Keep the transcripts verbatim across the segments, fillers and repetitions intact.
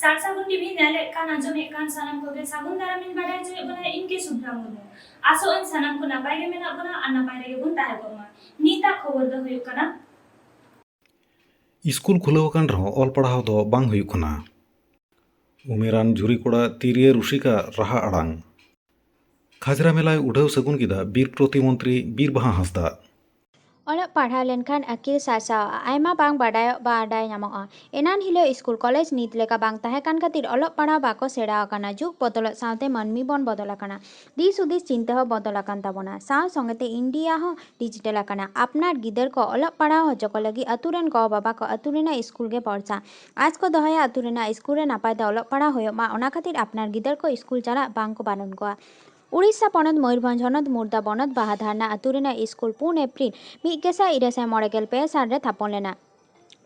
ᱥᱟᱨ ᱥᱟᱹᱜᱩᱱ ᱴᱤᱵᱷᱤ ᱧᱮᱞᱮᱫ ᱠᱟᱱ, ᱟᱸᱡᱚᱢᱮᱫ ᱠᱟᱱ ᱥᱟᱱᱟᱢ ᱠᱚᱜᱮ ᱥᱟᱹᱜᱩᱱ ᱫᱟᱨᱟᱢᱤᱧ ᱵᱟᱰᱟᱭ ᱦᱚᱪᱚᱭᱮᱫ ᱵᱚᱱᱟ, ᱤᱧ ᱜᱮ ᱥᱩᱵᱷᱨᱟ ᱢᱩᱨᱢᱩ᱾ ᱟᱥᱚᱜ ᱟᱹᱧ ᱥᱟᱱᱟᱢ ᱠᱚ ᱱᱟᱯᱟᱭ ᱜᱮ ᱢᱮᱱᱟᱜ ᱵᱚᱱᱟ ᱟᱨ ᱱᱟᱯᱟᱭ ᱨᱮᱜᱮ ᱵᱚᱱ ᱛᱟᱦᱮᱸ ᱠᱚᱜ ᱢᱟ᱾ ᱱᱤᱛᱟᱜ ᱠᱷᱚᱵᱚᱨ ᱫᱚ ᱦᱩᱭᱩᱜ ᱠᱟᱱᱟ᱾ ᱤᱥᱠᱩᱞ ᱠᱷᱩᱞᱟᱹᱣ ᱟᱠᱟᱱ ᱨᱮᱦᱚᱸ ᱚᱞ ᱯᱟᱲᱦᱟᱣ ᱫᱚ ᱵᱟᱝ ᱦᱩᱭᱩᱜ ᱠᱟᱱᱟ᱾ ᱩᱢᱮᱨᱟᱱ ᱡᱩᱨᱤ ᱠᱚᱲᱟ ᱛᱤᱨᱭᱟᱹ ᱨᱩᱥᱤᱠᱟ ᱨᱟᱦᱟ ᱟᱲᱟᱝ᱾ ᱠᱷᱟᱡᱽᱨᱟ ᱢᱮᱞᱟᱭ ᱩᱰᱷᱟᱹᱣ ᱥᱟᱹᱜᱩᱱ ᱠᱮᱫᱟ ᱵᱤᱨ ᱯᱨᱚᱛᱤᱢᱚᱱᱛᱨᱤ ᱵᱤᱨ ᱵᱟᱦᱟ ᱦᱟᱸᱥᱫᱟ᱾ ᱚᱞᱚᱜ ᱯᱟᱲᱦᱟᱣ ᱞᱮᱱᱠᱷᱟᱱ ᱟᱹᱠᱤᱞ ᱥᱟᱨᱥᱟᱣᱜᱼᱟ, ᱟᱭᱢᱟ ᱵᱟᱝ ᱵᱟᱰᱟᱭᱚᱜ ᱵᱟᱰᱟᱭ ᱧᱟᱢᱚᱜᱼᱟ᱾ ᱮᱱᱟᱱ ᱦᱤᱞᱳᱜ ᱤᱥᱠᱩᱞ ᱠᱚᱞᱮᱡᱽ ᱱᱤᱛ ᱞᱮᱠᱟ ᱵᱟᱝ ᱛᱟᱦᱮᱸ ᱠᱟᱱ ᱠᱷᱟᱹᱛᱤᱨ ᱚᱞᱚᱜ ᱯᱟᱲᱦᱟᱣ ᱵᱟᱠᱚ ᱥᱮᱬᱟ ᱟᱠᱟᱱᱟ᱾ ᱡᱩᱜᱽ ᱵᱚᱫᱚᱞᱚᱜ ᱥᱟᱶᱛᱮ ᱢᱟᱹᱱᱢᱤ ᱵᱚᱱ ᱵᱚᱫᱚᱞ ᱟᱠᱟᱱᱟ᱾ ᱫᱤᱥ ᱦᱩᱫᱤᱥ ᱪᱤᱱᱛᱟᱹ ᱦᱚᱸ ᱵᱚᱫᱚᱞ ᱟᱠᱟᱱ ᱛᱟᱵᱚᱱᱟ᱾ ᱥᱟᱶ ᱥᱚᱸᱜᱮ ᱛᱮ ᱤᱱᱰᱤᱭᱟ ᱦᱚᱸ ᱰᱤᱡᱤᱴᱟᱞ ᱟᱠᱟᱱᱟ᱾ ᱟᱯᱱᱟᱨ ᱜᱤᱫᱟᱹᱨ ᱠᱚ ᱚᱞᱚᱜ ᱯᱟᱲᱦᱟᱣ ᱦᱚᱪᱚ ᱠᱚ ᱞᱟᱹᱜᱤᱫ ᱟᱹᱛᱩ ᱨᱮᱱ ᱜᱚ ᱵᱟᱵᱟ ᱠᱚ ᱟᱹᱛᱩ ᱨᱮᱱᱟᱜ ᱤᱥᱠᱩᱞ ᱜᱮ ᱵᱷᱚᱨᱥᱟ᱾ ᱟᱸᱥ ᱠᱚ ᱫᱚᱦᱚᱭᱟ ᱟᱹᱛᱩ ᱨᱮᱱᱟᱜ ᱤᱥᱠᱩᱞ ᱨᱮ ᱱᱟᱯᱟᱭ ᱛᱮ ᱚᱞᱚᱜ ᱯᱟᱲᱦᱟᱣ ᱦᱩᱭᱩᱜ ᱢᱟ, ᱚᱱᱟ ᱠᱷᱟᱹᱛᱤᱨ ᱟᱯᱱᱟᱨ ᱜᱤᱫᱟᱹᱨ ᱠᱚ ᱤᱥᱠᱩᱞ ᱪᱟᱞᱟᱜ ᱵᱟᱝ ᱠᱚ ᱵᱟᱨᱚᱱ ᱠᱚᱣᱟ᱾ ᱩᱲᱤᱥᱥᱟ ᱯᱚᱱᱚᱛ ᱢᱚᱭᱩᱨᱵᱷᱚᱸᱡᱽ ᱦᱚᱱᱚᱛ ᱢᱩᱨᱫᱟ ᱵᱚᱱᱚᱛ ᱵᱟᱦᱟ ᱫᱷᱟᱨᱱᱟ ᱟᱹᱛᱩ ᱨᱮᱱᱟᱜ ᱤᱥᱠᱩᱞ ᱯᱩᱱ ᱮᱯᱨᱤᱞ ᱢᱤᱫ ᱜᱮᱥᱟᱭ ᱤᱨᱟᱹᱞ ᱥᱟᱭ ᱢᱚᱬᱮ ᱜᱮᱞ ᱯᱮ ᱥᱟᱞ ᱨᱮ ᱛᱷᱟᱯᱚᱱ ᱞᱮᱱᱟ᱾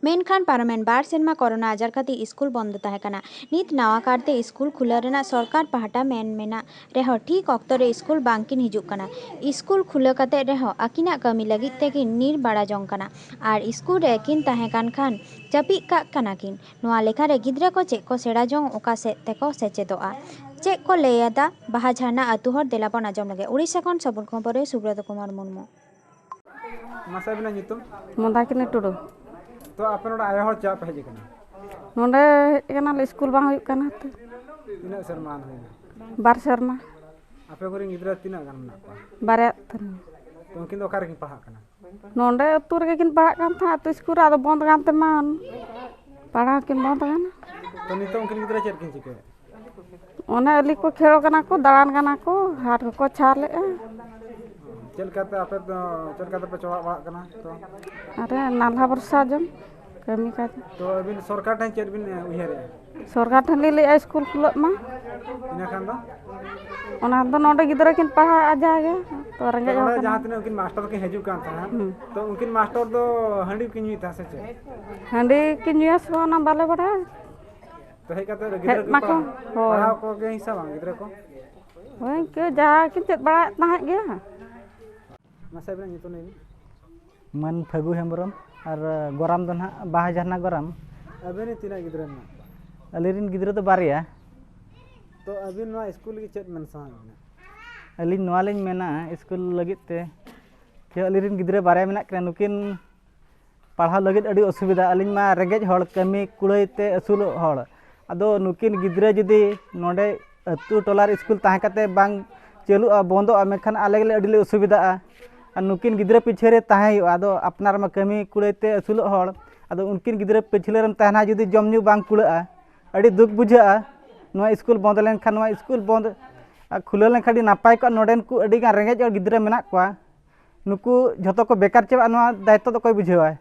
ᱢᱮᱱᱠᱷᱟᱱ ᱯᱟᱨᱚᱢᱮᱱ ᱵᱟᱨ ᱥᱮᱨᱢᱟ ᱠᱚᱨᱳᱱᱟ ᱟᱡᱟᱨ ᱠᱷᱟᱹᱛᱤᱨ ᱤᱥᱠᱩᱞ ᱵᱚᱱᱫᱚ ᱛᱟᱦᱮᱸ ᱠᱟᱱᱟ᱾ ᱱᱤᱛ ᱱᱟᱣᱟ ᱠᱟᱨᱛᱮ ᱤᱥᱠᱩᱞ ᱠᱷᱩᱞᱟᱹᱣ ᱨᱮᱱᱟᱜ ᱥᱚᱨᱠᱟᱨ ᱯᱟᱦᱴᱟ ᱢᱮᱱ ᱢᱮᱱᱟᱜ ᱨᱮᱦᱚᱸ ᱴᱷᱤᱠ ᱚᱠᱛᱚ ᱨᱮ ᱤᱥᱠᱩᱞ ᱵᱟᱝ ᱠᱤᱱ ᱦᱤᱡᱩᱜ ᱠᱟᱱᱟ᱾ ᱤᱥᱠᱩᱞ ᱠᱷᱩᱞᱟᱹᱣ ᱠᱟᱛᱮ ᱨᱮᱦᱚᱸ ᱟᱹᱠᱤᱱᱟᱜ ᱠᱟᱹᱢᱤ ᱞᱟᱹᱜᱤᱫ ᱛᱮᱠᱤᱱ ᱧᱤᱨ ᱵᱟᱲᱟ ᱡᱚᱝ ᱠᱟᱱᱟ᱾ ᱟᱨ ᱤᱥᱠᱩᱞ ᱨᱮ ᱠᱤᱱ ᱛᱟᱦᱮᱸ ᱠᱟᱱ ᱠᱷᱟᱱ ᱡᱟᱹᱯᱤᱫ ᱠᱟᱜ ᱠᱟᱱᱟ ᱠᱤᱱ᱾ ᱱᱚᱣᱟ ᱞᱮᱠᱷᱟ ᱨᱮ ᱜᱤᱫᱽᱨᱟᱹ ᱠᱚ ᱪᱮᱫ ᱠᱚ ᱥᱮᱬᱟ ᱡᱚᱝ, ᱚᱠᱟ ᱥᱮᱫ ᱛᱮᱠᱚ ᱥᱮᱪᱮᱫᱚᱜᱼᱟ? ᱪᱮᱫ ᱠᱚ ᱞᱟᱹᱭ ᱮᱫᱟ ᱵᱟᱦᱟ ᱡᱷᱟᱨᱱᱟ ᱟᱹᱛᱩ ᱦᱚᱲ? ᱫᱮᱞᱟ ᱵᱚᱱ ᱟᱸᱡᱚᱢ ᱞᱮᱜᱮ᱾ ᱩᱲᱤᱥᱥᱟ ᱠᱷᱚᱱ ᱥᱚᱵᱚᱨ ᱠᱷᱚᱵᱚᱨ ᱨᱮ ᱥᱩᱵᱨᱚᱛ ᱠᱩᱢᱟᱨ ᱢᱩᱨᱢᱩ᱾ ᱢᱟᱥᱮ ᱟᱹᱵᱤᱱᱟᱜ ᱧᱩᱛᱩᱢ? ᱢᱚᱫᱟᱠᱤᱱᱤ ᱴᱩᱰᱩ᱾ ᱛᱚ ᱟᱯᱮ ᱱᱚᱰᱮ ᱟᱭᱳ ᱦᱚᱲ ᱪᱮᱫᱟᱜ ᱯᱮ ᱦᱮᱡ ᱟᱠᱟᱱᱟ? ᱱᱚᱰᱮ ᱦᱮᱡ ᱟᱠᱟᱱᱟᱞᱮ, ᱤᱥᱠᱩᱞ ᱵᱟᱝ ᱦᱩᱭᱩᱜ ᱠᱟᱱᱟ ᱛᱚ᱾ ᱛᱤᱱᱟᱹᱜ ᱥᱮᱨᱢᱟ ᱦᱩᱭᱱᱟ? ᱵᱟᱨ ᱥᱮᱨᱢᱟ᱾ ᱟᱯᱮ ᱠᱚᱨᱮᱱ ᱜᱤᱫᱽᱨᱟᱹ ᱛᱤᱱᱟᱹᱜ ᱜᱟᱱ ᱢᱮᱱᱟᱜ ᱠᱚᱣᱟ? ᱵᱟᱨᱭᱟ ᱛᱟᱹᱞᱤᱧ᱾ ᱛᱚ ᱩᱱᱠᱤᱱ ᱫᱚ ᱚᱠᱟ ᱨᱮᱠᱤᱱ ᱯᱟᱲᱦᱟᱜ ᱠᱟᱱᱟ? ᱱᱚᱰᱮ ᱟᱹᱛᱩ ᱨᱮᱜᱮ ᱠᱤᱱ ᱯᱟᱲᱦᱟᱜ ᱠᱟᱱ ᱛᱟᱦᱮᱸᱫ, ᱟᱹᱛᱩ ᱤᱥᱠᱩᱞ ᱨᱮ ᱟᱫᱚ ᱵᱚᱱᱫ ᱜᱟᱱ ᱛᱮᱢᱟ ᱯᱟᱲᱦᱟᱣ ᱠᱤᱱ ᱵᱚᱱᱫ ᱜᱟᱱᱟ᱾ ᱛᱚ ᱱᱤᱛᱚᱜ ᱩᱱᱠᱤᱱ ᱜᱤᱫᱽᱨᱟᱹ ᱪᱮᱫ ᱠᱤᱱ ᱪᱤᱠᱟᱹᱭᱟ? ᱚᱱᱮ ᱟᱹᱞᱤ ᱠᱚ ᱠᱷᱮᱞ ᱠᱟᱱᱟ ᱠᱚ, ᱫᱟᱬᱟᱱ ᱠᱟᱱᱟ ᱠᱚ, ᱦᱟᱴ ᱠᱚᱠᱚ ᱪᱷᱟᱞᱮᱜᱼᱟ᱾ ᱪᱮᱫ ᱞᱮᱠᱟᱛᱮ ᱟᱯᱮ ᱫᱚ, ᱪᱮᱫ ᱞᱮᱠᱟᱛᱮ ᱯᱮ ᱪᱟᱞᱟᱜ ᱵᱟᱲᱟᱜ ᱠᱟᱱᱟ ᱛᱚ? ᱟᱨᱮ ᱱᱟᱞᱦᱟ ᱵᱷᱚᱨᱥᱟ ᱡᱚᱢ ᱠᱟᱹᱢᱤ ᱠᱟᱡᱽ᱾ ᱛᱚ ᱟᱹᱵᱤᱱ ᱥᱚᱨᱠᱟᱨ ᱴᱷᱮᱱ ᱪᱮᱫ ᱵᱤᱱ ᱩᱭᱦᱟᱹᱨᱮᱜᱼᱟ? ᱥᱚᱨᱠᱟᱨ ᱴᱷᱮᱱ ᱞᱤᱧ ᱞᱟᱹᱭᱮᱜᱼᱟ ᱥᱠᱩᱞ ᱠᱷᱩᱞᱟᱹᱜ ᱢᱟ᱾ ᱤᱱᱟᱹ ᱠᱷᱟᱱ ᱫᱚ? ᱚᱱᱟ ᱫᱚ ᱱᱚᱰᱮ ᱜᱤᱫᱽᱨᱟᱹ ᱠᱤᱱ ᱯᱟᱲᱦᱟᱜᱼᱟ ᱡᱟᱜᱮ, ᱛᱚ ᱛᱚ ᱨᱮᱸᱜᱮᱡ ᱦᱚᱲ ᱱᱚᱰᱮ ᱠᱟᱱᱟ᱾ ᱡᱟᱦᱟᱸ ᱛᱤᱱᱟᱹᱜ ᱩᱱᱠᱤᱱ ᱢᱟᱥᱴᱟᱨ ᱠᱤᱱ ᱦᱤᱡᱩᱜ ᱠᱟᱱ ᱛᱟᱦᱮᱸᱫ, ᱦᱩᱸ᱾ ᱛᱚ ᱩᱱᱠᱤᱱ ᱢᱟᱥᱴᱟᱨ ᱫᱚ ᱦᱟᱺᱰᱤ ᱠᱤᱱ ᱧᱩᱭ ᱛᱟᱦᱮᱸᱫ ᱥᱮ ᱪᱮᱫ? ᱦᱟᱺᱰᱤ ᱠᱤᱱ ᱧᱩᱭᱟ ᱥᱮ ᱵᱟᱝ ᱚᱱᱟ ᱵᱟᱞᱮ ᱵᱟᱲᱟᱭᱟ᱾ ᱛᱚ ᱦᱮᱡ ᱠᱟᱛᱮ ᱦᱮᱡ ᱜᱤᱫᱽᱨᱟᱹ ᱠᱚ ᱱᱟᱠᱚ, ᱯᱟᱲᱦᱟᱣ, ᱦᱳᱭ᱾ ᱯᱟᱲᱦᱟᱣ ᱠᱚᱜᱮ ᱥᱮ ᱵᱟᱝ ᱜᱤᱫᱽᱨᱟᱹ ᱠᱚ? ᱦᱳᱭ, ᱤᱱᱠᱟᱹ ᱡᱟᱦᱟᱸ ᱠᱤᱱ ᱪᱮᱫ ᱵᱟᱲᱟᱭᱮᱫ ᱛᱟᱦᱮᱸᱫ ᱜᱮᱭᱟ᱾ ᱢᱟᱥᱮ ᱟᱵᱤᱱᱟᱜ ᱧᱩᱛᱩᱢ ᱞᱟᱹᱭ ᱵᱤᱱ᱾ ᱢᱟᱹᱱ ᱯᱷᱟᱹᱜᱩ ᱦᱮᱢᱵᱨᱚᱢ ᱟᱨ ᱜᱚᱨᱟᱢ ᱫᱚ ᱱᱟᱦᱟᱜ ᱵᱟᱦᱟ ᱡᱷᱟᱨᱱᱟ ᱜᱚᱨᱟᱢ᱾ ᱟᱵᱮᱱ ᱨᱮᱱ ᱛᱤᱱᱟᱹᱜ ᱜᱤᱫᱽᱨᱟᱹ ᱢᱮᱱᱟᱜ ᱠᱚᱣᱟ? ᱟᱹᱞᱤᱧ ᱨᱮᱱ ᱜᱤᱫᱽᱨᱟᱹ ᱫᱚ ᱵᱟᱨᱭᱟ᱾ ᱛᱚ ᱟᱹᱵᱤᱱ ᱱᱚᱣᱟ ᱥᱠᱩᱞ ᱞᱟᱹᱜᱤᱫ ᱪᱮᱫ ᱢᱮᱱ ᱥᱟᱱᱟᱭᱮᱫ ᱵᱤᱱᱟ? ᱟᱹᱞᱤᱧ ᱱᱚᱣᱟ ᱞᱤᱧ ᱢᱮᱱᱟ ᱥᱠᱩᱞ ᱞᱟᱹᱜᱤᱫ ᱛᱮ, ᱡᱮ ᱟᱹᱞᱤᱧ ᱨᱮᱱ ᱜᱤᱫᱽᱨᱟᱹ ᱵᱟᱨᱭᱟ ᱢᱮᱱᱟᱜ ᱠᱤᱱᱟ, ᱱᱩᱠᱤᱱ ᱯᱟᱲᱦᱟᱣ ᱞᱟᱹᱜᱤᱫ ᱟᱹᱰᱤ ᱚᱥᱩᱵᱤᱫᱷᱟ᱾ ᱟᱹᱞᱤᱧ ᱢᱟ ᱨᱮᱸᱜᱮᱡ ᱦᱚᱲ, ᱠᱟᱹᱢᱤ ᱠᱩᱲᱟᱹᱭ ᱛᱮ ᱟᱹᱥᱩᱞᱚᱜ ᱦᱚᱲ, ᱟᱫᱚ ᱱᱩᱠᱤᱱ ᱜᱤᱫᱽᱨᱟᱹ ᱡᱩᱫᱤ ᱱᱚᱰᱮ ᱟᱹᱛᱩ ᱴᱚᱞᱟ ᱨᱮ ᱥᱠᱩᱞ ᱛᱟᱦᱮᱸ ᱠᱟᱛᱮ ᱵᱟᱝ ᱪᱟᱹᱞᱩᱜᱼᱟ, ᱵᱚᱱᱫᱚᱜᱼᱟ, ᱢᱮᱱᱠᱷᱟᱱ ᱟᱞᱮ ᱜᱮᱞᱮ ᱟᱹᱰᱤ ᱞᱮ ᱚᱥᱩᱵᱤᱫᱷᱟᱜᱼᱟ᱾ ᱟᱨ ᱱᱩᱠᱤᱱ ᱜᱤᱫᱽᱨᱟᱹ ᱯᱤᱪᱷᱟᱹ ᱨᱮ ᱛᱟᱦᱮᱸ ᱦᱩᱭᱩᱜᱼᱟ᱾ ᱟᱫᱚ ᱟᱯᱱᱟᱨ ᱢᱟ ᱠᱟᱹᱢᱤ ᱠᱩᱲᱟᱹᱭ ᱛᱮ ᱟᱹᱥᱩᱞᱚᱜ ᱦᱚᱲ, ᱟᱫᱚ ᱩᱱᱠᱤᱱ ᱜᱤᱫᱽᱨᱟᱹ ᱯᱤᱪᱷᱞᱟᱹ ᱨᱮᱢ ᱛᱟᱦᱮᱱᱟ, ᱡᱩᱫᱤ ᱡᱚᱢ ᱧᱩ ᱵᱟᱝ ᱠᱩᱲᱟᱹᱜᱼᱟ, ᱟᱹᱰᱤ ᱫᱩᱠ ᱵᱩᱡᱷᱟᱹᱜᱼᱟ᱾ ᱱᱚᱣᱟ ᱥᱠᱩᱞ ᱵᱚᱱᱫ ᱞᱮᱱᱠᱷᱟᱱ, ᱱᱚᱣᱟ ᱥᱠᱩᱞ ᱵᱚᱱᱫ ᱟᱨ ᱠᱷᱩᱞᱟᱹᱣ ᱞᱮᱱᱠᱷᱟᱱ ᱟᱹᱰᱤ ᱱᱟᱯᱟᱭ ᱠᱚᱜᱼᱟ᱾ ᱱᱚᱰᱮᱱ ᱠᱚ ᱟᱹᱰᱤ ᱜᱟᱱ ᱨᱮᱸᱜᱮᱡ ᱦᱚᱲ ᱜᱤᱫᱽᱨᱟᱹ ᱢᱮᱱᱟᱜ ᱠᱚᱣᱟ, ᱱᱩᱠᱩ ᱡᱷᱚᱛᱚ ᱠᱚ ᱵᱮᱠᱟᱨ ᱪᱟᱵᱟᱜᱼᱟ᱾ ᱱᱚᱣᱟ ᱫᱟᱭᱤᱛᱛᱚ ᱫᱚ ᱚᱠᱚᱭ ᱵᱩᱡᱷᱟᱹᱣᱟᱭ?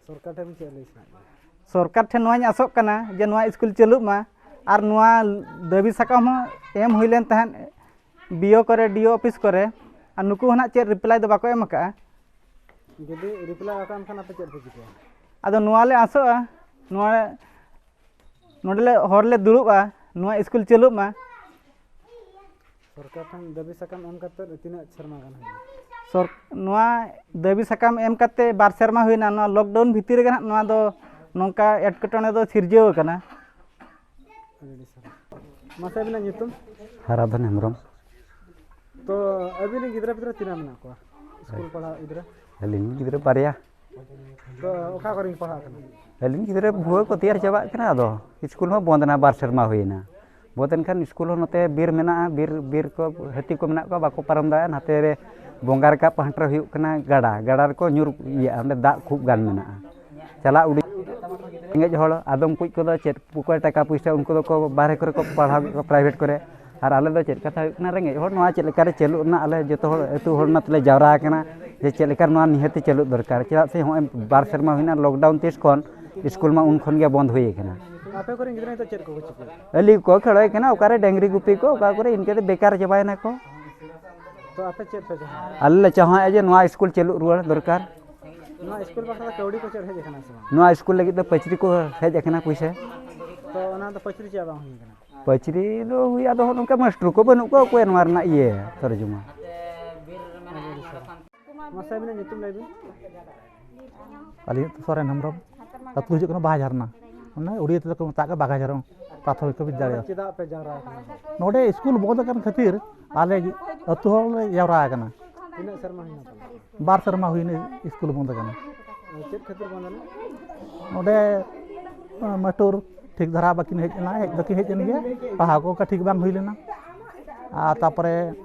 ᱥᱚᱨᱠᱟᱨ ᱴᱷᱮᱱ ᱪᱮᱫ ᱞᱟᱹᱭ ᱥᱟᱱᱟᱭᱮᱫ ᱵᱤᱱᱟ? ᱥᱚᱨᱠᱟᱨ ᱴᱷᱮᱱ ᱱᱚᱣᱟᱧ ᱟᱥᱚᱜ ᱠᱟᱱᱟ ᱡᱮ ᱱᱚᱣᱟ ᱥᱠᱩᱞ ᱪᱟᱹᱞᱩᱜ ᱢᱟ, ᱟᱨ ᱱᱚᱣᱟ ᱫᱟᱹᱵᱤ ᱥᱟᱠᱟᱢ ᱦᱚᱸ ᱮᱢ ᱦᱩᱭ ᱞᱮᱱ ᱛᱟᱦᱮᱸᱫ ᱵᱤ ᱳ ᱠᱚᱨᱮ, ᱰᱤ ᱳ ᱚᱯᱷᱤᱥ ᱠᱚᱨᱮ, ᱟᱨ ᱱᱩᱠᱩ ᱦᱚᱸ ᱱᱟᱜ ᱪᱮᱫ ᱨᱤᱯᱞᱟᱭ ᱫᱚ ᱵᱟᱠᱚ ᱮᱢ ᱟᱠᱟᱫᱼᱟ᱾ ᱡᱩᱫᱤ ᱨᱤᱯᱞᱟᱭ ᱵᱟᱠᱚ ᱮᱢ ᱠᱷᱟᱱ ᱟᱯᱮ ᱪᱮᱫ ᱯᱮ ᱪᱤᱠᱟᱹᱭᱟ? ᱟᱫᱚ ᱱᱚᱣᱟ ᱞᱮ ᱟᱥᱚᱜᱼᱟ, ᱱᱚᱣᱟ, ᱱᱚᱰᱮ ᱞᱮ ᱦᱚᱨ ᱞᱮ ᱫᱩᱲᱩᱵᱼᱟ, ᱱᱚᱣᱟ ᱥᱠᱩᱞ ᱪᱟᱹᱞᱩᱜ ᱢᱟ᱾ ᱥᱚᱨᱠᱟᱨ ᱴᱷᱮᱱ ᱫᱟᱹᱵᱤ ᱥᱟᱠᱟᱢ ᱮᱢ ᱠᱟᱛᱮ ᱛᱤᱱᱟᱹᱜ ᱥᱮᱨᱢᱟ ᱜᱟᱱ ᱦᱩᱭᱱᱟ? ᱥᱚᱨ-, ᱱᱚᱣᱟ ᱫᱟᱹᱵᱤ ᱥᱟᱠᱟᱢ ᱮᱢ ᱠᱟᱛᱮ ᱵᱟᱨ ᱥᱮᱨᱢᱟ ᱦᱩᱭᱱᱟ᱾ ᱱᱚᱣᱟ ᱞᱚᱠᱰᱟᱣᱩᱱ ᱵᱷᱤᱛᱤᱨ ᱨᱮᱜᱮ ᱱᱟᱦᱟᱜ ᱱᱚᱣᱟ ᱫᱚ ᱱᱚᱝᱠᱟ ᱮᱴᱠᱮᱴᱚᱬᱮ ᱫᱚ ᱥᱤᱨᱡᱟᱹᱣ ᱟᱠᱟᱱᱟ᱾ ᱟᱹᱰᱤ ᱟᱹᱰᱤ ᱥᱟᱨᱦᱟᱣ᱾ ᱢᱟᱥᱮ ᱟᱹᱵᱤᱱᱟᱜ ᱧᱩᱛᱩᱢ? ᱦᱟᱨᱟᱫᱷᱚᱱ ᱦᱮᱢᱵᱨᱚᱢ᱾ ᱛᱚ ᱟᱹᱵᱤᱱ ᱨᱮᱱ ᱜᱤᱫᱽᱨᱟᱹ ᱯᱤᱫᱽᱨᱟᱹ ᱛᱤᱱᱟᱹᱜ ᱢᱮᱱᱟᱜ ᱠᱚᱣᱟ, ᱥᱠᱩᱞ ᱯᱟᱲᱦᱟᱣ ᱜᱤᱫᱽᱨᱟᱹ? ᱟᱹᱞᱤᱧ ᱜᱤᱫᱽᱨᱟᱹ ᱵᱟᱨᱭᱟ᱾ ᱛᱚ ᱚᱠᱟ ᱠᱚᱨᱮ ᱠᱚ ᱯᱟᱲᱦᱟᱜ ᱠᱟᱱᱟ? ᱟᱹᱞᱤᱧ ᱜᱤᱫᱽᱨᱟᱹ ᱵᱷᱩᱣᱟᱹ ᱠᱚ ᱛᱮᱭᱟᱨ ᱪᱟᱵᱟᱜ ᱠᱟᱱᱟ, ᱟᱫᱚ ᱥᱠᱩᱞ ᱦᱚᱸ ᱵᱚᱱᱫ ᱮᱱᱟ, ᱵᱟᱨ ᱥᱮᱨᱢᱟ ᱦᱩᱭᱮᱱᱟ᱾ ᱵᱚᱱᱫ ᱮᱱᱠᱷᱟᱱ ᱥᱠᱩᱞ ᱦᱚᱸ ᱱᱚᱛᱮ ᱵᱤᱨ ᱢᱮᱱᱟᱜᱼᱟ, ᱵᱤᱨ, ᱵᱤᱨ ᱠᱚ ᱦᱟᱹᱛᱤ ᱠᱚ ᱢᱮᱱᱟᱜ ᱠᱚᱣᱟ, ᱵᱟᱠᱚ ᱯᱟᱨᱚᱢ ᱫᱟᱲᱮᱭᱟᱜᱼᱟ᱾ ᱱᱟᱛᱮ ᱨᱮ ᱵᱚᱸᱜᱟ ᱨᱟᱠᱟᱵ ᱯᱟᱦᱴᱟ ᱨᱮ ᱦᱩᱭᱩᱜ ᱠᱟᱱᱟ ᱜᱟᱰᱟ, ᱜᱟᱰᱟ ᱨᱮᱠᱚ ᱧᱩᱨ ᱤᱭᱟᱹᱜᱼᱟ, ᱚᱸᱰᱮ ᱫᱟᱜ ᱠᱷᱩᱵ ᱜᱟᱱ ᱢᱮᱱᱟᱜᱼᱟ᱾ ᱪᱟᱞᱟᱜ ᱩᱰᱤᱡ ᱨᱮᱸᱜᱮᱡ ᱦᱚᱲ, ᱟᱫᱚᱢ ᱠᱩᱡ ᱠᱚᱫᱚ ᱪᱮᱫ ᱚᱠᱚᱭ ᱴᱟᱠᱟ ᱯᱚᱭᱥᱟ, ᱩᱱᱠᱩ ᱫᱚᱠᱚ ᱵᱟᱦᱨᱮ ᱠᱚᱨᱮ ᱠᱚ ᱯᱟᱲᱦᱟᱣ ᱠᱮᱫ ᱠᱚᱣᱟ, ᱯᱨᱟᱭᱵᱷᱮᱴ ᱠᱚᱨᱮ᱾ ᱟᱨ ᱟᱞᱮ ᱫᱚ ᱪᱮᱫ ᱠᱟᱛᱷᱟ ᱦᱩᱭᱩᱜ ᱠᱟᱱᱟ, ᱨᱮᱸᱜᱮᱡ ᱦᱚᱲ ᱱᱚᱣᱟ ᱪᱮᱫ ᱞᱮᱠᱟᱨᱮ ᱪᱟᱹᱞᱩᱜ ᱨᱮᱱᱟᱜ ᱟᱞᱮ ᱡᱚᱛᱚ ᱦᱚᱲ ᱟᱹᱛᱩ ᱦᱚᱲ ᱱᱟᱛᱮ ᱞᱮ ᱡᱟᱣᱨᱟ ᱟᱠᱟᱱᱟ ᱡᱮ ᱪᱮᱫ ᱞᱮᱠᱟ ᱱᱚᱣᱟ ᱱᱤᱦᱟᱹᱛᱤ ᱪᱟᱹᱞᱩᱜ ᱫᱚᱨᱠᱟᱨ᱾ ᱪᱮᱫᱟᱜ ᱥᱮ ᱦᱚᱸᱜᱼᱚᱭ ᱵᱟᱨ ᱥᱮᱨᱢᱟ ᱦᱩᱭᱱᱟ ᱞᱚᱠᱰᱟᱣᱩᱱ ᱛᱤᱥ ᱠᱷᱚᱱ ᱥᱠᱩᱞ ᱢᱟ ᱩᱱ ᱠᱷᱚᱱ ᱜᱮ ᱵᱚᱱᱫ ᱦᱩᱭ ᱟᱠᱟᱱᱟ᱾ ᱟᱯᱮ ᱠᱚᱨᱮᱱ ᱜᱤᱫᱽᱨᱟᱹ ᱱᱤᱛᱚᱜ ᱪᱮᱫ ᱠᱚᱠᱚ ᱪᱤᱠᱟᱹᱭᱟ? ᱟᱹᱞᱤ ᱠᱚ ᱠᱷᱮᱞᱳᱭ ᱠᱟᱱᱟ, ᱚᱠᱟᱨᱮ ᱰᱟᱹᱝᱨᱤ ᱜᱩᱯᱤ ᱠᱚ, ᱚᱠᱟ ᱠᱚᱨᱮ ᱤᱱᱠᱟᱹ ᱛᱮ ᱵᱮᱠᱟᱨ ᱪᱟᱵᱟᱭᱮᱱᱟ ᱠᱚ᱾ ᱛᱚ ᱟᱯᱮ ᱪᱮᱫ ᱯᱮ ᱪᱟᱦᱟᱣᱟ? ᱟᱞᱮ ᱞᱮ ᱪᱟᱦᱟᱣᱮᱫᱼᱟ ᱡᱮ ᱱᱚᱣᱟ ᱥᱠᱩᱞ ᱪᱟᱹᱞᱩᱜ ᱨᱩᱣᱟᱹᱲ ᱫᱚᱨᱠᱟᱨ᱾ ᱱᱚᱣᱟ ᱥᱠᱩᱞ ᱵᱟᱠᱷᱨᱟ ᱫᱚ ᱠᱟᱹᱣᱰᱤ ᱠᱚ ᱪᱮᱫ ᱦᱮᱡ ᱟᱠᱟᱱᱟ ᱥᱮ ᱵᱟᱝ? ᱱᱚᱣᱟ ᱥᱠᱩᱞ ᱞᱟᱹᱜᱤᱫ ᱫᱚ ᱯᱟᱹᱪᱨᱤ ᱠᱚ ᱦᱮᱡ ᱟᱠᱟᱱᱟ ᱯᱩᱭᱥᱟᱹ᱾ ᱛᱚ ᱚᱱᱟ ᱫᱚ ᱯᱟᱹᱪᱨᱤ ᱪᱮᱫ ᱵᱟᱝ ᱦᱩᱭ ᱟᱠᱟᱱᱟ? ᱯᱟᱹᱪᱨᱤ ᱫᱚ ᱦᱩᱭ, ᱟᱫᱚ ᱱᱚᱝᱠᱟ ᱢᱟᱥᱴᱟᱨ ᱠᱚ ᱵᱟᱹᱱᱩᱜ ᱠᱚᱣᱟ ᱚᱠᱚᱭ ᱱᱚᱣᱟ ᱨᱮᱱᱟᱜ ᱤᱭᱟᱹ ᱛᱚᱨᱡᱚᱢᱟ᱾ ᱢᱟᱥᱮ ᱟᱹᱵᱤᱱᱟᱜ ᱧᱩᱛᱩᱢ ᱞᱟᱹᱭ ᱵᱤᱱ᱾ ᱟᱹᱞᱤᱧᱟᱜ ᱫᱚ ᱥᱚᱨᱮᱱ ᱦᱮᱢᱵᱨᱚᱢ, ᱟᱹᱛᱩ ᱦᱤᱡᱩᱜ ᱠᱟᱱᱟ ᱵᱟᱦᱟ ᱡᱷᱟᱨᱱᱟ᱾ ᱚᱱᱮ ᱩᱲᱤᱭᱟ ᱛᱮᱫᱚ ᱠᱚ ᱢᱮᱛᱟᱜ ᱠᱟᱱᱟ ᱵᱟᱜᱟᱡᱷᱟᱨᱚᱝ ᱯᱨᱟᱛᱷᱚᱢᱤᱠ ᱵᱤᱫᱽᱭᱟᱞᱚᱭ᱾ ᱪᱮᱫᱟᱜ ᱯᱮ ᱡᱟᱣᱨᱟ ᱟᱠᱟᱱᱟ? ᱱᱚᱰᱮ ᱥᱠᱩᱞ ᱵᱚᱱᱫ ᱟᱠᱟᱱ ᱠᱷᱟᱹᱛᱤᱨ ᱟᱞᱮ ᱟᱹᱛᱩ ᱦᱚᱲ ᱞᱮ ᱡᱟᱣᱨᱟ ᱟᱠᱟᱱᱟ᱾ ᱛᱤᱱᱟᱹᱜ ᱥᱮᱨᱢᱟ ᱦᱩᱭᱱᱟ ᱛᱟᱯᱮ? ᱵᱟᱨ ᱥᱮᱨᱢᱟ ᱦᱩᱭᱱᱟ ᱥᱠᱩᱞ ᱵᱚᱱᱫ ᱟᱠᱟᱱᱟ᱾ ᱪᱮᱫ ᱠᱷᱟᱹᱛᱤᱨ ᱵᱚᱱᱫ ᱮᱱᱟ? ᱱᱚᱰᱮ ᱢᱟᱹᱴᱩᱨ ᱴᱷᱤᱠ ᱫᱷᱟᱨᱟ ᱵᱟᱹᱠᱤᱱ ᱦᱮᱡ ᱮᱱᱟ, ᱦᱮᱡ ᱫᱚᱠᱤᱱ ᱦᱮᱡ ᱮᱱ ᱜᱮᱭᱟ, ᱯᱟᱲᱦᱟᱣ ᱠᱚ ᱚᱱᱠᱟ ᱴᱷᱤᱠ ᱵᱟᱝ ᱦᱩᱭ ᱞᱮᱱᱟ᱾ ᱟᱨ ᱛᱟᱯᱚᱨᱮ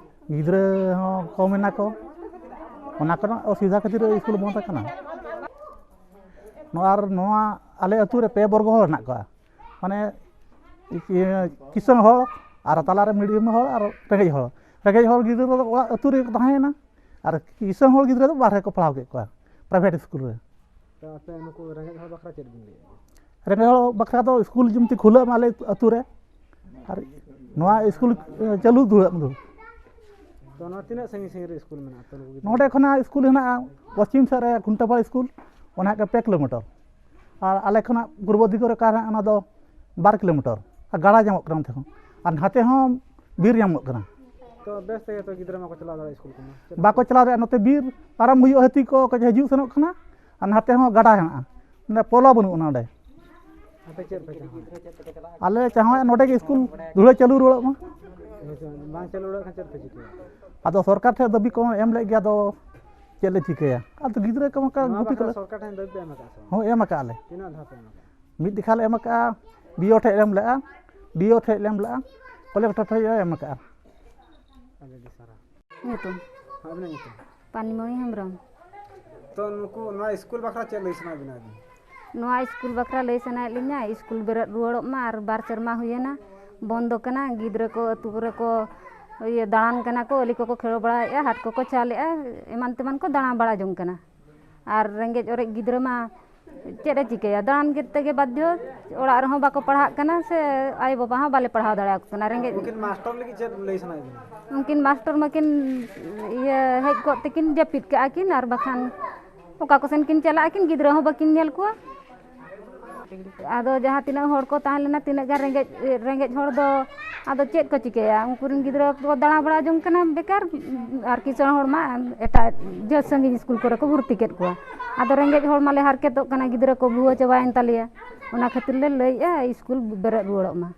ᱜᱤᱫᱽᱨᱟᱹ ᱦᱚᱸ ᱠᱚᱢ ᱮᱱᱟ ᱠᱚ, ᱚᱱᱟ ᱠᱚᱨᱮᱱᱟᱜ ᱚᱥᱩᱵᱤᱫᱷᱟ ᱠᱷᱟᱹᱛᱤᱨ ᱥᱠᱩᱞ ᱵᱚᱱᱫ ᱟᱠᱟᱱᱟ᱾ ᱱᱚᱣᱟ ᱟᱨ ᱱᱚᱣᱟ ᱟᱞᱮ ᱟᱹᱛᱩ ᱨᱮ ᱯᱮ ᱵᱚᱨᱜᱚ ᱦᱚᱲ ᱦᱮᱱᱟᱜ ᱠᱚᱣᱟ, ᱢᱟᱱᱮ ᱤᱭᱟᱹ ᱠᱤᱥᱟᱹᱬ ᱦᱚᱲ ᱟᱨ ᱛᱟᱞᱟᱨᱮ ᱢᱤᱰᱤᱭᱟᱢ ᱦᱚᱲ ᱟᱨ ᱨᱮᱸᱜᱮᱡ ᱦᱚᱲ᱾ ᱨᱮᱸᱜᱮᱡ ᱦᱚᱲ ᱜᱤᱫᱽᱨᱟᱹ ᱫᱚ ᱚᱲᱟᱜ ᱟᱹᱛᱩ ᱨᱮᱜᱮ ᱠᱚ ᱛᱟᱦᱮᱸᱭᱮᱱᱟ ᱟᱨ ᱠᱤᱥᱟᱹᱬ ᱦᱚᱲ ᱜᱤᱫᱽᱨᱟᱹ ᱫᱚ ᱵᱟᱦᱨᱮ ᱠᱚ ᱯᱟᱲᱦᱟᱣ ᱠᱮᱫ ᱠᱚᱣᱟ ᱯᱨᱟᱭᱵᱷᱮᱴ ᱥᱠᱩᱞ ᱨᱮ᱾ ᱛᱚ ᱟᱯᱮ ᱱᱩᱠᱩ ᱨᱮᱸᱜᱮᱡ ᱦᱚᱲ ᱵᱟᱠᱷᱨᱟ ᱪᱮᱫ ᱵᱤᱱ ᱞᱟᱹᱭᱟ? ᱨᱮᱸᱜᱮᱡ ᱦᱚᱲ ᱵᱟᱠᱷᱨᱟ ᱫᱚ ᱥᱠᱩᱞ ᱡᱮᱢᱛᱤ ᱠᱷᱩᱞᱟᱹᱜ ᱢᱟ ᱟᱞᱮ ᱟᱹᱛᱩ ᱨᱮ, ᱟᱨ ᱱᱚᱣᱟ ᱥᱠᱩᱞ ᱪᱟᱹᱞᱩ ᱫᱷᱩᱨᱟᱹᱜ ᱢᱟ᱾ ᱛᱚ ᱱᱚᱣᱟ ᱛᱤᱱᱟᱹᱜ ᱥᱟᱺᱜᱤᱧ ᱥᱟᱺᱜᱤᱧ ᱨᱮ ᱥᱠᱩᱞ ᱢᱮᱱᱟᱜᱼᱟ? ᱛᱚ ᱱᱩᱠᱩ ᱜᱤᱫᱽᱨᱟᱹ ᱱᱚᱰᱮ ᱠᱷᱚᱱᱟᱜ ᱥᱠᱩᱞ ᱦᱮᱱᱟᱜᱼᱟ ᱯᱚᱥᱪᱤᱢ ᱥᱮᱫ ᱨᱮ ᱠᱷᱩᱱᱴᱟᱹᱯᱟᱲ ᱥᱠᱩᱞ, ᱚᱱᱟ ᱦᱩᱭᱩᱜ ᱠᱟᱱᱟ ᱯᱮ ᱠᱤᱞᱳᱢᱤᱴᱟᱨ, ᱟᱨ ᱟᱞᱮ ᱠᱷᱚᱱᱟᱜ ᱯᱩᱨᱵᱚ ᱫᱤᱠ ᱨᱮ ᱚᱠᱟ ᱦᱮᱱᱟᱜᱼᱟ, ᱚᱱᱟ ᱫᱚ ᱵᱟᱨ ᱠᱤᱞᱳᱢᱤᱴᱟᱨ, ᱟᱨ ᱜᱟᱰᱟ ᱧᱟᱢᱚᱜ ᱠᱟᱱᱟ ᱚᱱᱛᱮ ᱦᱚᱸ, ᱟᱨ ᱱᱟᱛᱮ ᱦᱚᱸ ᱵᱤᱨ ᱧᱟᱢᱚᱜ ᱠᱟᱱᱟ᱾ ᱛᱚ ᱵᱮᱥ ᱛᱮᱜᱮ ᱛᱚ ᱜᱤᱫᱽᱨᱟᱹ ᱢᱟᱠᱚ ᱪᱟᱞᱟᱣ ᱫᱟᱲᱮᱭᱟᱜᱼᱟ ᱥᱠᱩᱞ ᱠᱚᱢᱟ? ᱪᱮᱫ ᱵᱟᱠᱚ ᱪᱟᱞᱟᱣ ᱫᱟᱲᱮᱭᱟᱜᱼᱟ, ᱱᱚᱛᱮ ᱵᱤᱨ ᱯᱟᱨᱚᱢ ᱦᱩᱭᱩᱜᱼᱟ, ᱦᱟᱹᱛᱤ ᱠᱚ ᱠᱚ ᱦᱤᱡᱩᱜ ᱥᱮᱱᱚᱜ ᱠᱟᱱᱟ, ᱟᱨ ᱱᱟᱛᱮ ᱦᱚᱸ ᱜᱟᱰᱟ ᱦᱮᱱᱟᱜᱼᱟ, ᱢᱟᱱᱮ ᱯᱚᱞᱚ ᱵᱟᱹᱱᱩᱜᱼᱟ ᱱᱚᱰᱮ᱾ ᱟᱯᱮ ᱪᱮᱫ ᱯᱮ ᱪᱟᱦᱟᱣᱟ? ᱟᱞᱮ ᱪᱟᱦᱟᱣᱟ ᱱᱚᱰᱮ ᱜᱮ ᱥᱠᱩᱞ ᱫᱷᱩᱲᱟᱹ ᱪᱟᱹᱞᱩ ᱨᱩᱣᱟᱹᱲᱚᱜ ᱢᱟ᱾ ᱦᱮᱸ ᱥᱮ ᱵᱟᱝ ᱪᱟᱹᱞᱩ ᱨᱩᱣᱟᱹᱲᱚᱜ ᱠᱷᱟᱱ ᱪᱮᱫ ᱯᱮ ᱪᱤᱠᱟᱹᱭᱟ? ᱟᱫᱚ ᱥᱚᱨᱠᱟᱨ ᱴᱷᱮᱱ ᱫᱟᱹᱵᱤ ᱠᱚ ᱮᱢ ᱞᱮᱫ ᱜᱮᱭᱟ, ᱟᱫᱚ ᱪᱮᱫ ᱞᱮ ᱪᱤᱠᱟᱹᱭᱟ? ᱟᱫᱚ ᱜᱤᱫᱽᱨᱟᱹ ᱠᱚ ᱚᱱᱠᱟ ᱱᱚᱣᱟ ᱜᱩᱯᱤ ᱵᱟᱠᱷᱨᱟ ᱠᱚᱞᱮ ᱥᱚᱨᱠᱟᱨ ᱴᱷᱮᱱ ᱫᱟᱹᱵᱤ ᱯᱮ ᱮᱢ ᱟᱠᱟᱫᱼᱟ ᱥᱮ ᱵᱟᱝ? ᱦᱚᱸ, ᱮᱢ ᱟᱠᱟᱫᱼᱟ ᱞᱮ᱾ ᱛᱤᱱᱟᱹᱜ ᱫᱷᱟᱣ ᱯᱮ ᱮᱢ ᱟᱠᱟᱫᱼᱟ? ᱢᱤᱫ ᱡᱮᱠᱷᱟ ᱞᱮ ᱮᱢ ᱟᱠᱟᱫᱼᱟ, ᱵᱤ ᱳ ᱴᱷᱮᱱ ᱞᱮ ᱮᱢ ᱞᱮᱫᱼᱟ, ᱰᱤ ᱳ ᱴᱷᱮᱱ ᱞᱮ ᱮᱢ ᱞᱮᱫᱼᱟ, ᱠᱚᱞᱮᱠᱴᱚᱨ ᱴᱷᱮᱱ ᱞᱮ ᱮᱢ ᱟᱠᱟᱫᱼᱟ᱾ ᱟᱹᱰᱤ ᱟᱹᱰᱤ ᱥᱟᱨᱦᱟᱣ᱾ ᱧᱩᱛᱩᱢ? ᱦᱮᱸ, ᱟᱵᱤᱱᱟᱜ ᱧᱩᱛᱩᱢ? ᱯᱟᱱᱤᱢᱚᱬᱤ ᱦᱮᱢᱵᱨᱚᱢ᱾ ᱛᱚ ᱱᱩᱠᱩ ᱱᱚᱣᱟ ᱥᱠᱩᱞ ᱵᱟᱠᱷᱨᱟ ᱪᱮᱫ ᱞᱟᱹᱭ ᱥᱟᱱᱟᱭᱮᱫ ᱵᱤᱱᱟ ᱟᱹᱵᱤᱱ? ᱱᱚᱣᱟ ᱥᱠᱩᱞ ᱵᱟᱠᱷᱨᱟ ᱞᱟᱹᱭ ᱥᱟᱱᱟᱭᱮᱫ ᱞᱤᱧᱟ, ᱥᱠᱩᱞ ᱵᱮᱨᱮᱫ ᱨᱩᱣᱟᱹᱲᱚᱜ ᱢᱟ, ᱟᱨ ᱵᱟᱨ ᱥᱮᱨᱢᱟ ᱦᱩᱭᱮᱱᱟ ᱵᱚᱱᱫᱚ ᱠᱟᱱᱟ᱾ ᱜᱤᱫᱽᱨᱟᱹ ᱠᱚ ᱟᱹᱛᱩ ᱠᱚᱨᱮ ᱠᱚ ᱤᱭᱟᱹ ᱫᱟᱬᱟᱱ ᱠᱟᱱᱟ ᱠᱚ, ᱟᱹᱞᱤ ᱠᱚᱠᱚ ᱠᱷᱮᱞ ᱵᱟᱲᱟᱭᱮᱫᱼᱟ, ᱦᱟᱴ ᱠᱚᱠᱚ ᱪᱟᱞᱮᱜᱼᱟ, ᱮᱢᱟᱱ ᱛᱮᱢᱟᱱ ᱠᱚ ᱫᱟᱬᱟ ᱵᱟᱲᱟ ᱡᱚᱝ ᱠᱟᱱᱟ᱾ ᱟᱨ ᱨᱮᱸᱜᱮᱡ ᱚᱨᱮᱡ ᱜᱤᱫᱽᱨᱟᱹ ᱢᱟ ᱪᱮᱫ ᱮ ᱪᱤᱠᱟᱹᱭᱟ, ᱫᱟᱬᱟᱱ ᱠᱮᱫ ᱛᱮᱜᱮ ᱵᱟᱫᱽᱫᱷᱚ, ᱚᱲᱟᱜ ᱨᱮᱦᱚᱸ ᱵᱟᱠᱚ ᱯᱟᱲᱦᱟᱜ ᱠᱟᱱᱟ ᱥᱮ ᱟᱭᱳ ᱵᱟᱵᱟ ᱦᱚᱸ ᱵᱟᱞᱮ ᱯᱟᱲᱦᱟᱣ ᱫᱟᱲᱮᱭᱟᱠᱚ ᱠᱟᱱᱟ᱾ ᱨᱮᱸᱜᱮᱡ ᱩᱱᱠᱤᱱ ᱢᱟᱥᱴᱟᱨ ᱞᱟᱹᱜᱤᱫ ᱪᱮᱫ ᱞᱟᱹᱭ ᱥᱟᱱᱟᱭᱮᱫ ᱵᱤᱱᱟ? ᱩᱱᱠᱤᱱ ᱢᱟᱥᱴᱟᱨ ᱢᱟᱠᱤᱱ ᱤᱭᱟᱹ ᱦᱮᱡ ᱠᱚᱜ ᱛᱮᱠᱤᱱ ᱡᱟᱹᱯᱤᱫ ᱠᱟᱜᱼᱟ ᱠᱤᱱ, ᱟᱨ ᱵᱟᱠᱷᱟᱱ ᱚᱠᱟ ᱠᱚᱥᱮᱱ ᱠᱤᱱ ᱪᱟᱞᱟᱜᱼᱟ ᱠᱤᱱ, ᱜᱤᱫᱽᱨᱟᱹ ᱦᱚᱸ ᱵᱟᱹᱠᱤᱱ ᱧᱮᱞ ᱠᱚᱣᱟ᱾ ᱟᱫᱚ ᱡᱟᱦᱟᱸ ᱛᱤᱱᱟᱹᱜ ᱦᱚᱲ ᱠᱚ ᱛᱟᱦᱮᱸ ᱞᱮᱱᱟ, ᱛᱤᱱᱟᱹᱜ ᱜᱟᱱ ᱨᱮᱸᱜᱮᱡ, ᱨᱮᱸᱜᱮᱡ ᱦᱚᱲ ᱫᱚ ᱟᱫᱚ ᱪᱮᱫ ᱠᱚ ᱪᱤᱠᱟᱹᱭᱟ? ᱩᱱᱠᱩ ᱨᱮᱱ ᱜᱤᱫᱽᱨᱟᱹ ᱠᱚ ᱫᱟᱬᱟ ᱵᱟᱲᱟ ᱡᱚᱝ ᱠᱟᱱᱟ ᱵᱮᱠᱟᱨ, ᱟᱨ ᱠᱤᱥᱟᱹᱬ ᱦᱚᱲ ᱢᱟ ᱮᱴᱟᱜ ᱡᱷᱟᱹᱞ ᱥᱟᱺᱜᱤᱧ ᱥᱠᱩᱞ ᱠᱚᱨᱮ ᱠᱚ ᱵᱷᱚᱨᱛᱤ ᱠᱮᱫ ᱠᱚᱣᱟ᱾ ᱟᱫᱚ ᱨᱮᱸᱜᱮᱡ ᱦᱚᱲ ᱢᱟᱞᱮ ᱦᱟᱨᱠᱮᱛᱚᱜ ᱠᱟᱱᱟ, ᱜᱤᱫᱽᱨᱟᱹ ᱠᱚ ᱵᱷᱩᱣᱟᱹ ᱪᱟᱵᱟᱭᱮᱱ ᱛᱟᱞᱮᱭᱟ᱾ ᱚᱱᱟ ᱠᱷᱟᱹᱛᱤᱨ ᱞᱮ ᱞᱟᱹᱭᱮᱫᱼᱟ ᱥᱠᱩᱞ ᱵᱮᱨᱮᱫ ᱨᱩᱣᱟᱹᱲᱚᱜ ᱢᱟ᱾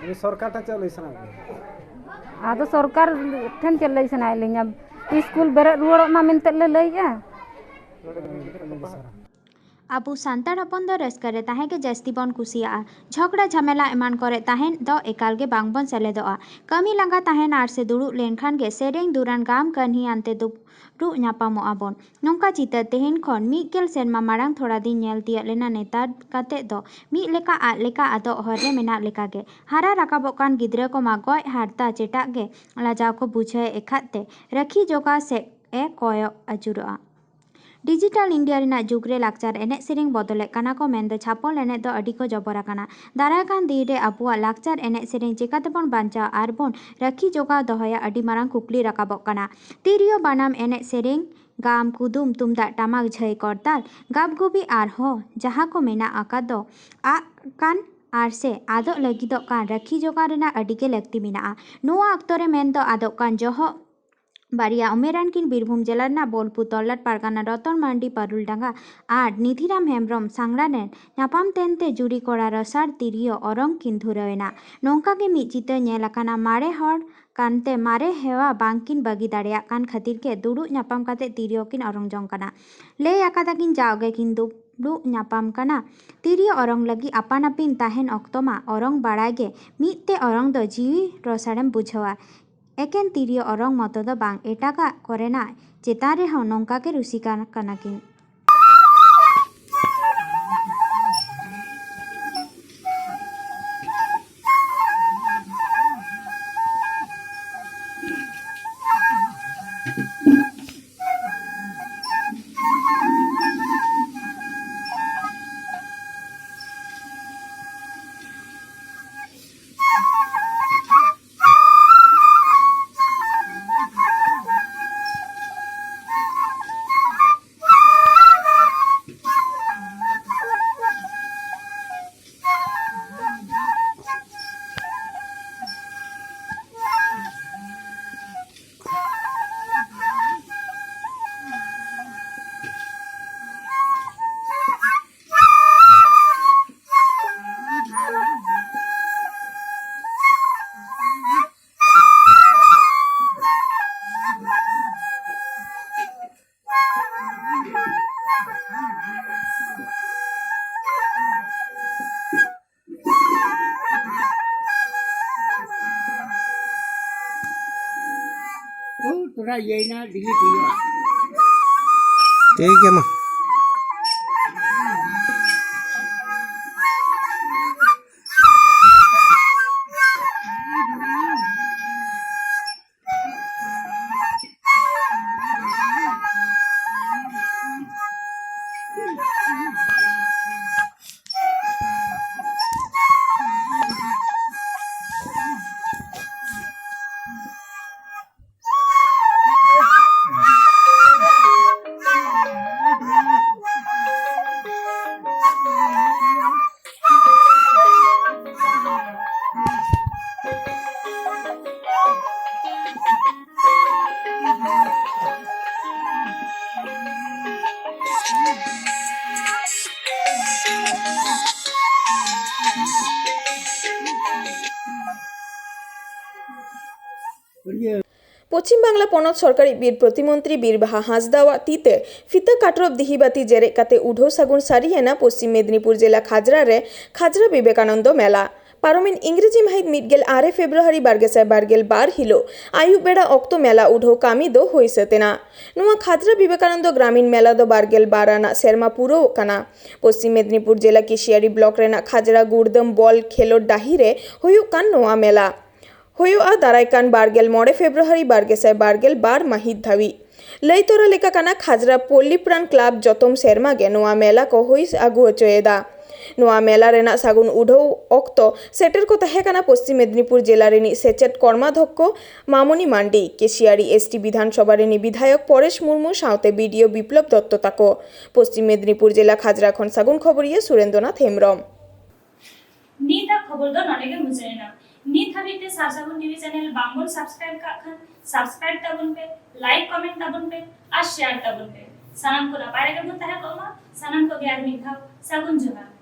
ᱟᱹᱰᱤ ᱥᱚᱨᱠᱟᱨ ᱴᱷᱮᱱ ᱪᱮᱫ ᱞᱟᱹᱭ ᱥᱟᱱᱟᱭᱮᱫ ᱵᱮᱱᱟ? ᱟᱫᱚ ᱥᱚᱨᱠᱟᱨ ᱴᱷᱮᱱ ᱪᱮᱫ ᱞᱟᱹᱭ ᱥᱟᱱᱟᱭᱮᱫ ᱞᱤᱧᱟ? ᱥᱠᱩᱞ ᱵᱮᱨᱮᱫ ᱨᱩᱣᱟᱹᱲᱚᱜ ᱢᱟ ᱢᱮᱱᱛᱮ ᱞᱮ ᱞᱟᱹᱭᱮᱫᱼᱟ᱾ ᱟᱵᱚ ᱥᱟᱱᱛᱟᱲ ᱦᱚᱯᱚᱱ ᱫᱚ ᱨᱟᱹᱥᱠᱟᱹ ᱨᱮ ᱛᱟᱦᱮᱸ ᱜᱮ ᱡᱟᱹᱥᱛᱤ ᱵᱚᱱ ᱠᱩᱥᱤᱭᱟᱜᱼᱟ᱾ ᱡᱷᱚᱜᱽᱲᱟ ᱡᱷᱟᱢᱮᱞᱟ ᱮᱢᱟᱱ ᱠᱚᱨᱮ ᱛᱟᱦᱮᱸ ᱫᱚ ᱮᱠᱟᱞ ᱜᱮ ᱵᱟᱝ ᱵᱚᱱ ᱥᱮᱞᱮᱫᱚᱜᱼᱟ᱾ ᱠᱟᱹᱢᱤ ᱞᱟᱸᱜᱟ ᱛᱟᱦᱮᱱ ᱟᱨ ᱥᱮ ᱫᱩᱲᱩᱵ ᱞᱮᱱᱠᱷᱟᱱ ᱜᱮ ᱥᱮᱨᱮᱧ, ᱫᱩᱨᱟᱝ, ᱜᱟᱢ, ᱠᱟᱹᱦᱱᱤ ᱟᱱᱛᱮ ᱫᱩᱯᱲᱩᱵ ᱧᱟᱯᱟᱢᱚᱜᱼᱟ ᱵᱚᱱ᱾ ᱱᱚᱝᱠᱟ ᱪᱤᱛᱟᱹᱨ ᱛᱮᱦᱮᱧ ᱠᱷᱚᱱ ᱢᱤᱫ ᱜᱮᱞ ᱥᱮᱨᱢᱟ ᱢᱟᱲᱟᱝ ᱛᱷᱚᱲᱟ ᱫᱤᱱ ᱧᱮᱞ ᱛᱤᱭᱟᱹᱜ ᱞᱮᱱᱟ᱾ ᱱᱮᱛᱟᱨ ᱠᱟᱛᱮ ᱫᱚ ᱢᱤᱫ ᱞᱮᱠᱟ ᱟᱫ ᱞᱮᱠᱟ ᱟᱫᱚᱜ ᱦᱚᱨ ᱨᱮ ᱢᱮᱱᱟᱜ ᱞᱮᱠᱟ ᱜᱮ᱾ ᱦᱟᱨᱟ ᱨᱟᱠᱟᱵᱚᱜ ᱠᱟᱱ ᱜᱤᱫᱽᱨᱟᱹ ᱠᱚᱢᱟ ᱜᱚᱡ ᱦᱟᱨᱛᱟ ᱪᱮᱴᱟᱜ ᱜᱮ ᱞᱟᱡᱟᱣ ᱠᱚ ᱵᱩᱡᱷᱟᱹᱣᱮᱫ ᱮᱠᱷᱟᱛ ᱛᱮ ᱨᱟᱹᱠᱷᱤ ᱡᱚᱜᱟᱣ ᱥᱮᱫ ᱮ ᱠᱚᱭᱚᱜ ᱟᱹᱪᱩᱨᱚᱜᱼᱟ᱾ ᱰᱤᱡᱤᱴᱟᱞ ᱤᱱᱰᱤᱭᱟ ᱨᱮᱱᱟᱜ ᱡᱩᱜᱽ ᱨᱮ ᱞᱟᱠᱪᱟᱨ ᱮᱱᱮᱡ ᱥᱮᱨᱮᱧ ᱵᱚᱫᱚᱞᱮᱫ ᱠᱟᱱᱟ ᱠᱚ, ᱢᱮᱱᱫᱚ ᱪᱷᱟᱯᱚᱞ ᱮᱱᱮᱡ ᱫᱚ ᱟᱹᱰᱤ ᱠᱚ ᱡᱚᱵᱚᱨ ᱟᱠᱟᱱᱟ᱾ ᱫᱟᱨᱟᱭ ᱠᱟᱱ ᱫᱤᱱ ᱨᱮ ᱟᱵᱚᱣᱟᱜ ᱞᱟᱠᱪᱟᱨ ᱮᱱᱮᱡ ᱥᱮᱨᱮᱧ ᱪᱤᱠᱟᱹ ᱛᱮᱵᱚᱱ ᱵᱟᱧᱪᱟᱣ ᱟᱨ ᱵᱚᱱ ᱨᱟᱹᱠᱷᱤ ᱡᱚᱜᱟᱣ ᱫᱚᱦᱚᱭᱟ, ᱟᱹᱰᱤ ᱢᱟᱨᱟᱝ ᱠᱩᱠᱞᱤ ᱨᱟᱠᱟᱵᱚᱜ ᱠᱟᱱᱟ᱾ ᱛᱤᱨᱭᱳ ᱵᱟᱱᱟᱢ ᱮᱱᱮᱡ ᱥᱮᱨᱮᱧ, ᱜᱟᱢ, ᱠᱩᱫᱩᱢ, ᱛᱩᱢᱫᱟᱜ ᱴᱟᱢᱟᱠ, ᱡᱷᱟᱹᱭ ᱠᱚᱨᱛᱟᱞ, ᱜᱟᱵᱜᱩᱵᱤ ᱟᱨᱦᱚᱸ ᱡᱟᱦᱟᱸ ᱠᱚ ᱢᱮᱱᱟᱜ ᱟᱠᱟᱫ ᱫᱚ ᱟᱫ ᱠᱟᱱ ᱟᱨ ᱥᱮ ᱟᱫᱚᱜ ᱞᱟᱹᱜᱤᱫᱚᱜ ᱠᱟᱱ ᱨᱟᱹᱠᱷᱤ ᱡᱚᱜᱟᱣ ᱨᱮᱱᱟᱜ ᱟᱹᱰᱤ ᱜᱮ ᱞᱟᱹᱠᱛᱤ ᱢᱮᱱᱟᱜᱼᱟ᱾ ᱱᱚᱣᱟ ᱚᱠᱛᱚ ᱨᱮ ᱢᱮᱱᱫᱚ ᱟᱫᱚᱜ ᱠᱟᱱ ᱡᱚᱦᱚᱜ ᱵᱟᱨᱭᱟ ᱩᱢᱮᱨᱟᱱ ᱠᱤᱱ ᱵᱤᱨᱵᱷᱩᱢ ᱡᱮᱞᱟ ᱨᱮᱱᱟᱜ ᱵᱳᱞᱯᱩᱨ ᱛᱚᱞᱞᱟᱴ ᱯᱟᱨᱜᱟᱱᱟ ᱨᱚᱛᱚᱱ ᱢᱟᱱᱰᱤ ᱯᱟᱨᱩᱞᱰᱟᱸᱜᱟ ᱟᱨ ᱱᱤᱫᱷᱤᱨᱟᱢ ᱦᱮᱢᱵᱨᱚᱢ ᱥᱟᱝᱲᱟ ᱨᱮᱱ ᱧᱟᱯᱟᱢ ᱛᱮᱱᱛᱮ ᱡᱩᱨᱤ ᱠᱚᱲᱟ ᱨᱚᱥᱟᱨ ᱛᱤᱨᱭᱳ ᱚᱨᱚᱝ ᱠᱤᱱ ᱫᱷᱩᱨᱟᱹᱣ ᱮᱱᱟ᱾ ᱱᱚᱝᱠᱟ ᱜᱮ ᱢᱤᱫ ᱪᱤᱛᱟᱹ ᱧᱮᱞ ᱟᱠᱟᱱᱟ᱾ ᱢᱟᱨᱮ ᱦᱚᱲ ᱠᱟᱱᱛᱮ ᱢᱟᱨᱮ ᱦᱮᱣᱟ ᱵᱟᱝ ᱠᱤᱱ ᱵᱟᱹᱜᱤ ᱫᱟᱲᱮᱭᱟᱜ ᱠᱟᱱ ᱠᱷᱟᱹᱛᱤᱨ ᱜᱮ ᱫᱩᱲᱩᱵ ᱧᱟᱯᱟᱢ ᱠᱟᱛᱮ ᱛᱤᱨᱭᱳ ᱠᱤᱱ ᱚᱨᱚᱝ ᱡᱚᱝ ᱠᱟᱱᱟ᱾ ᱞᱟᱹᱭ ᱟᱠᱟᱫᱟ ᱠᱤᱱ ᱡᱟᱣᱜᱮ ᱠᱤᱱ ᱫᱩᱲᱩᱵ ᱧᱟᱯᱟᱢ ᱠᱟᱱᱟ᱾ ᱛᱤᱨᱭᱳ ᱚᱨᱚᱝ ᱞᱟᱹᱜᱤᱫ ᱟᱯᱟᱱ ᱟᱹᱯᱤᱱ ᱛᱟᱦᱮᱱ ᱚᱠᱛᱚ ᱢᱟ ᱚᱨᱚᱝ ᱵᱟᱲᱟᱭ ᱜᱮ ᱢᱤᱫ ᱛᱮ ᱚᱨᱚᱝ ᱫᱚ ᱡᱤᱣᱤ ᱨᱚᱥᱟᱲᱮᱢ ᱵᱩᱡᱷᱟᱹᱣᱟ᱾ ᱮᱠᱮᱱ ᱛᱤᱨᱭᱳ ᱚᱨᱚᱝ ᱢᱚᱛᱚ ᱫᱚ ᱵᱟᱝ, ᱮᱴᱟᱜᱟᱜ ᱠᱚᱨᱮᱱᱟᱜ ᱪᱮᱛᱟᱱ ᱨᱮᱦᱚᱸ ᱱᱚᱝᱠᱟ ᱜᱮ ᱨᱩᱥᱤᱠᱟ ᱠᱟᱱᱟ ᱠᱤᱱ᱾ ᱚᱱᱟ ᱤᱭᱟᱹᱭᱱᱟ, delete ᱦᱩᱭᱩᱜᱼᱟ᱾ ᱴᱷᱤᱠ ᱜᱮᱭᱟ ᱢᱟ᱾ ᱯᱚᱪᱷᱤᱢ ᱵᱟᱝᱞᱟ ᱯᱚᱱᱚᱛ ᱥᱚᱨᱠᱟᱨᱤᱡ ᱵᱤᱨ ᱯᱨᱚᱛᱤᱢᱚᱱᱛᱨᱤ ᱵᱤᱨ ᱵᱟᱦᱟ ᱦᱟᱸᱥᱫᱟᱣᱟᱜ ᱛᱤᱛᱮ ᱯᱷᱤᱛᱟᱹ ᱠᱟᱴᱨᱚᱯ ᱫᱤᱦᱤ ᱵᱟᱹᱛᱤ ᱡᱮᱨᱮᱫ ᱠᱟᱛᱮ ᱩᱰᱷᱟᱹᱣ ᱥᱟᱹᱜᱩᱱ ᱥᱟᱹᱨᱤᱭᱮᱱᱟ ᱯᱚᱪᱷᱤᱢ ᱢᱮᱫᱽᱱᱤᱯᱩᱨ ᱡᱮᱞᱟ ᱠᱷᱟᱡᱽᱨᱟ ᱨᱮ ᱠᱷᱟᱡᱽᱨᱟ ᱵᱤᱵᱮᱠᱟᱱᱚᱱᱫᱚ ᱢᱮᱞᱟ᱾ ᱯᱟᱨᱚᱢᱮᱱ ᱤᱝᱨᱮᱡᱤ ᱢᱟᱹᱦᱤᱛ ᱢᱤᱫ ᱜᱮᱞ ᱟᱨᱮ ᱯᱷᱮᱵᱽᱨᱩᱣᱟᱨᱤ ᱵᱟᱨ ᱜᱮᱥᱟᱭ ᱵᱟᱨ ᱜᱮᱞ ᱵᱟᱨ ᱦᱤᱞᱳᱜ ᱟᱹᱭᱩᱵ ᱵᱮᱲᱟ ᱚᱠᱛᱚ ᱢᱮᱞᱟ ᱩᱰᱷᱟᱹᱣ ᱠᱟᱹᱢᱤ ᱫᱚ ᱦᱩᱭ ᱥᱟᱹᱛ ᱮᱱᱟ᱾ ᱱᱚᱣᱟ ᱠᱷᱟᱡᱽᱨᱟ ᱵᱤᱵᱮᱠᱟᱱᱚᱱᱫᱚ ᱜᱨᱟᱢᱤᱱ ᱢᱮᱞᱟ ᱫᱚ ᱵᱟᱨ ᱜᱮᱞ ᱵᱟᱨ ᱟᱱᱟᱜ ᱥᱮᱨᱢᱟ ᱯᱩᱨᱟᱹᱣᱚᱜ ᱠᱟᱱᱟ᱾ ᱯᱚᱪᱷᱤᱢ ᱢᱮᱫᱽᱱᱤᱯᱩᱨ ᱡᱮᱞᱟ ᱠᱮᱥᱤᱭᱟᱹᱲᱤ ᱵᱞᱚᱠ ᱨᱮᱱᱟᱜ ᱠᱷᱟᱡᱽᱨᱟ ᱜᱩᱲᱫᱟᱹᱢ ᱵᱚᱞ ᱠᱷᱮᱞᱳᱰ ᱰᱟᱹᱦᱤ ᱨᱮ ᱦᱩᱭᱩᱜ ᱠᱟᱱ ᱱᱚᱣᱟ ᱢᱮᱞᱟ᱾ ᱦᱩᱭᱩᱜᱼᱟ ᱫᱟᱨᱟᱭ ᱠᱟᱱ ᱵᱟᱨ ᱜᱮᱞ ᱢᱚᱬᱮ ᱯᱷᱮᱵᱽᱨᱩᱣᱟᱨᱤ ᱵᱟᱨ ᱜᱮᱥᱟᱭ ᱵᱟᱨ ᱜᱮᱞ ᱵᱟᱨ ᱢᱟᱹᱦᱤᱛ ᱫᱷᱟᱹᱵᱤᱡ᱾ ᱞᱟᱹᱭ ᱛᱚᱨᱟ ᱞᱮᱠᱟ ᱠᱟᱱᱟ, ᱠᱷᱟᱡᱽᱨᱟ ᱯᱚᱞᱞᱤ ᱯᱨᱟᱱ ᱠᱞᱟᱵᱽ ᱡᱚᱛᱚᱢ ᱥᱮᱨᱢᱟ ᱜᱮ ᱱᱚᱣᱟ ᱢᱮᱞᱟ ᱠᱚ ᱦᱩᱭ ᱟᱹᱜᱩ ᱦᱚᱪᱚᱭᱮᱫᱟ᱾ ᱱᱚᱣᱟ ᱢᱮᱞᱟ ᱨᱮᱱᱟᱜ ᱥᱟᱹᱜᱩᱱ ᱩᱰᱷᱟᱹᱣ ᱚᱠᱛᱚ ᱥᱮᱴᱮᱨ ᱠᱚ ᱛᱟᱦᱮᱸ ᱠᱟᱱᱟ ᱯᱚᱪᱷᱤᱢ ᱢᱮᱫᱽᱱᱤᱯᱩᱨ ᱡᱮᱞᱟ ᱨᱤᱱᱤᱡ ᱥᱮᱪᱮᱫ ᱠᱚᱨᱢᱟᱫᱷᱚᱠᱠᱚ ᱢᱟᱢᱚᱱᱤ ᱢᱟᱱᱰᱤ, ᱠᱮᱥᱤᱭᱟᱹᱲᱤ ᱮᱥ ᱴᱤ ᱵᱤᱫᱷᱟᱱ ᱥᱚᱵᱷᱟ ᱨᱤᱱᱤᱡ ᱵᱤᱫᱷᱟᱭᱚᱠ ᱯᱚᱨᱮᱥ ᱢᱩᱨᱢᱩ ᱥᱟᱶᱛᱮ ᱵᱤ ᱰᱤ ᱳ ᱵᱤᱯᱞᱚᱵ ᱫᱚᱛᱛᱚ ᱛᱟᱠᱚ᱾ ᱯᱚᱪᱷᱤᱢ ᱢᱮᱫᱽᱱᱤᱯᱩᱨ ᱡᱮᱞᱟ ᱠᱷᱟᱡᱽᱨᱟ ᱠᱷᱚᱱ ᱥᱟᱹᱜᱩᱱ ᱠᱷᱚᱵᱚᱨᱤᱭᱟᱹ ᱥᱩᱨᱮᱱᱫᱨᱚᱱᱟᱛᱷ ᱦᱮᱢᱵᱨᱚᱢ᱾ ᱱᱤᱛᱟᱜ ᱠᱷᱚᱵᱚᱨ ᱫᱚ ᱱᱚᱰᱮ ᱜᱮ ᱢᱩᱪᱟᱹᱫ ᱮᱱᱟ᱾ ᱱᱤᱛ ᱦᱟᱹᱵᱤᱡ ᱛᱮ ᱥᱟᱨ ᱥᱟᱹᱜᱩᱱ ᱴᱤᱵᱷᱤ ᱪᱮᱱᱮᱞ ᱵᱟᱝ ᱵᱚᱱ ᱥᱟᱵᱥᱠᱨᱟᱭᱤᱵ ᱠᱟᱜ ᱠᱷᱟᱱ, ᱥᱟᱵᱥᱠᱨᱟᱭᱤᱵ ᱛᱟᱵᱚᱱ ᱯᱮ, ᱞᱟᱭᱤᱠ ᱠᱚᱢᱮᱱᱴ ᱛᱟᱵᱚᱱ ᱯᱮ ᱟᱨ ᱥᱮᱭᱟᱨ ᱛᱟᱵᱚᱱ ᱯᱮ᱾ ᱥᱟᱱᱟᱢ ᱠᱚ ᱱᱟᱯᱟᱭ ᱨᱮᱜᱮ ᱵᱚᱱ ᱛᱟᱦᱮᱸ ᱠᱚᱜ ᱢᱟ᱾ ᱥᱟᱱᱟᱢ ᱠᱚᱜᱮ ᱟᱨ ᱢᱤᱫ ᱫᱷᱟᱣ ᱥᱟᱹᱜᱩᱱ ᱡᱚᱦᱟᱨ᱾